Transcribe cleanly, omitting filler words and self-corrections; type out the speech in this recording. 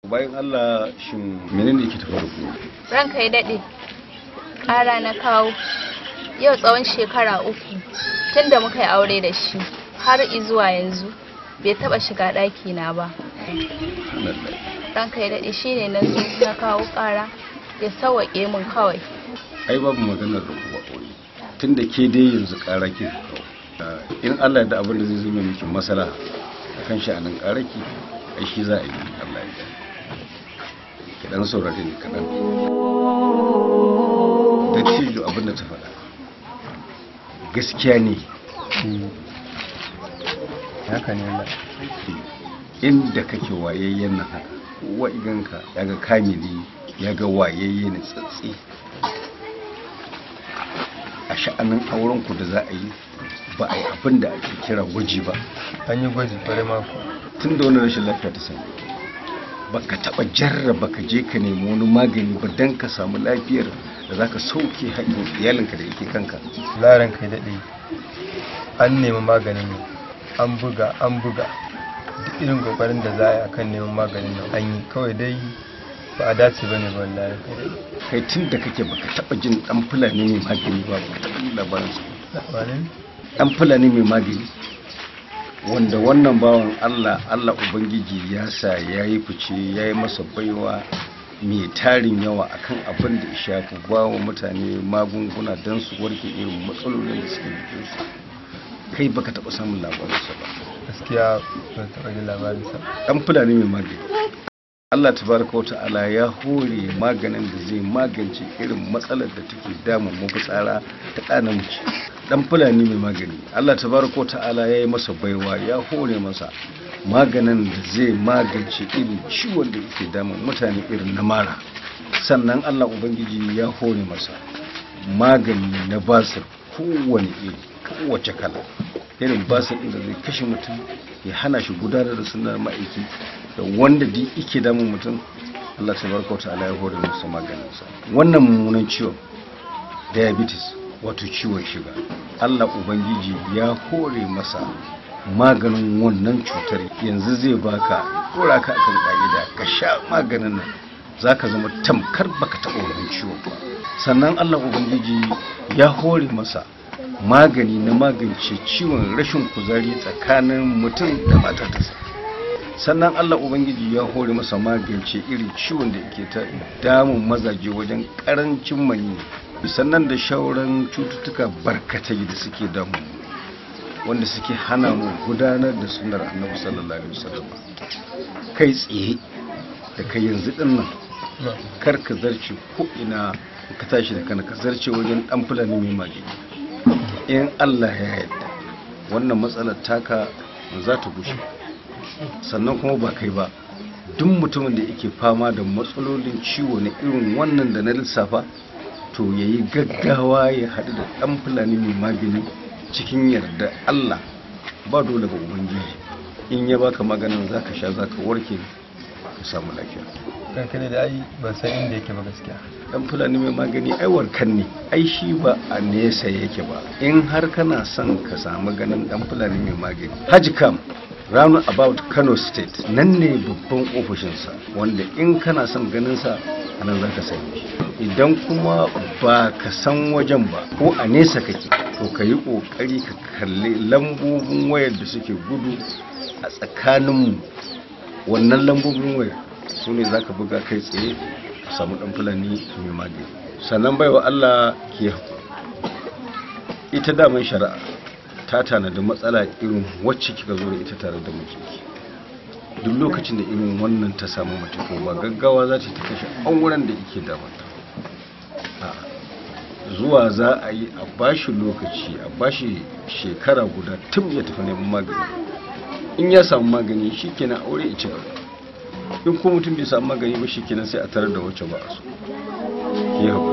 Bayan Allah, shin menene yake tafa da ku? Ranka ya daɗe, ƙara na kawo. Yau tsawon shekara 3 tun da muka yi aure da shi har izuwa yanzu bai taɓa shiga ɗakina ba. Ranka ya daɗe, shine na zo na kawo ƙara ya sawwaƙe min kawai. Ai babu maganar da kuwa aure. Tun da ke dai yanzu ƙara ke kawo. In Allah da abin da zai zama miki masala akan sha'anin ƙaraki, ai shi za a yi, Allah ya yarda. Ki dan saurare ni kaɗan. Dattijo, abin da ta faɗa gaskiya ne. Haka ne Allah. Inda kake wayayyen nan haka, kowa iganka ya ga kamili, ya ga wayayye ne tsatsi. A sha'anin auren ku da za a yi, ba a yi abin da ake kira gwaji ba. An yi gwaji kwarai mako. Tun da wani rashin lafiya ta sami, baka taba jarraba ka je ka nemi wani magani ba don ka samu lafiyar da za ka sauke haƙƙin iyalinka da yake kanka? Laran kai daɗe, an nemi maganin nan, an buga an buga, duk irin kokarin da za a yi akan neman maganin nan an yi, kawai dai ba a dace ba ne ba, wallahi kai daɗe. Kai, tun da kake baka taba jin dan Fulani mai magani ba? Baka taba jin labarin sa? Wane? Dan Fulani mai magani, wanda wannan bawan Allah, Allah Ubangiji ya sa ya yi fice, ya yi masa baiwa mai tarin yawa akan abin da ya shafi ba wa mutane magunguna don su warke irin matsalolin da suke jikinsu. Kai baka taɓa samun labarinsa ba? Gaskiya ban taɓa jin labarin sa. Dan Fulani mai magani, Allah tabaraka wa ta'ala ya hore maganin da zai magance irin matsalar da take damun mafitsara ta ɗa namiji. Dan Fulani mai magani, Allah tabaraka wa ta'ala ya yi masa baiwa, ya hore masa maganin da zai magance irin ciwon da yake damun mutane irin na mara. Sannan Allah Ubangiji ya hore masa magani na basir kowane iri, kowace kala, irin basir ɗin da zai kashe mutum ya hana shi gudanar da sunan ma'aiki da wanda duk yake damun mutum, Allah tabaraka wa ta'ala ya hore masa maganinsa. Wannan mummunan ciwon diabetes, wato ciwon shiga, Allah Ubangiji ya hore masa maganin wannan cutar. Yanzu zai baka, dora ka akan ka'ida, ka sha maganin nan, zaka zama tamkar baka taɓa wannan ciwon ba. Sannan Allah Ubangiji ya hore masa magani na magance ciwon rashin kuzari tsakanin mutum da matarsa. Sannan Allah Ubangiji ya hore masa magance irin ciwon da ke ta damun mazaje wajen karancin mani, sannan da shauran cututtuka barkatai da suke damu, wanda suke hana mu gudanar da sunnar Annabi sallallahu alaihi wasallam. Kai tsaye da kai yanzu din nan, kar ka zarce ko ina, ka tashi da kana ka zarce wajen Dan Fulani mai magani. In Allah ya yarda, wannan matsalar taka za ta gushe. Sannan kuma ba kai ba, duk mutumin da yake fama da matsalolin ciwo na irin wannan da na lissafa, to ya yi gaggawa ya haɗu da Ɗan Fulani mai magani. Cikin yarda Allah, ba dole ga Ubangiji, in ya baka maganin za ka sha, za ka warke, ka samu lafiya. Kankane da ai ban san inda yake ba gaskiya. Dan Fulani mai magani ai warkan ne, ai shi ba a nesa yake ba. In har kana son ka samu ganin Dan Fulani mai magani, Haji Kam, round about Kano State, nan ne babban ofishinsa, wanda in kana son ganinsa a nan za ka same shi. Idan kuma ba ka san wajen ba ko a nesa kake, to ka yi ƙoƙari ka kalli lambobin wayar da suke gudu a tsakaninmu. Wannan lambobin wayar su ne za ka buga kai tsaye ka samu Dan Fulani mai magani. Sannan baiwa Allah, ke ita daman shari'a ta tanadi matsala irin wacce kika zo da ita tare da mijinki, duk lokacin da irin wannan ta samu mace, ko ba gaggawa za ta kashe auren da yake damanta. A'a, zuwa za a yi a bashi lokaci, a bashi shekara guda tun ya tafi neman magani. In ya samu magani, shikenan, aure ya ci gaba. In ko mutum bai samu magani ba, shikenan, sai a tarar da wacce ba a so. Ki haƙuri.